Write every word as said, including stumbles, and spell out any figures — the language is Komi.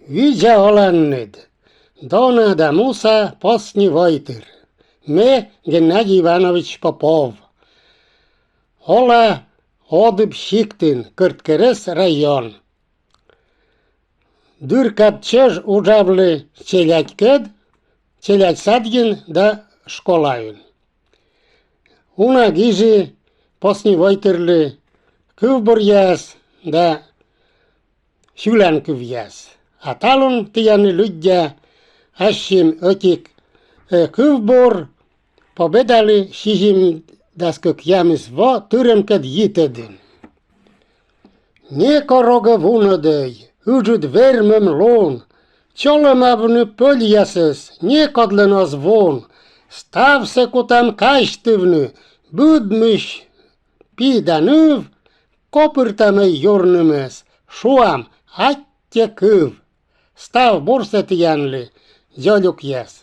Видза оланныд! Дона да муса посни войтыр. Ме Геннадий Иванович Попов. Ола Одыб сиктын, Кӧрткерӧс район. Дыр кад чӧж уджавлі челядькӧд, челядь садйын да школаын. Уна гижи посни войтырлы кывбуръяс да сьыланкывъяс. А талун тіянлы лыддя ассьым ӧтик, э, кывбур Победалы сизимдас кӧкъямыс во тырӧмкӧд йитӧдын. Некор огӧ вунӧдӧй, ыджыд вермӧм лун, чолӧмавны пӧльясӧс некодлӧн оз вун, ставсӧ кутам казьтывны, быдмысь пи да ныв, копыртамӧй юрнымӧс, шуам: аттьӧ кыв! Став бурсӧ тіянлы, дзолюкъяс!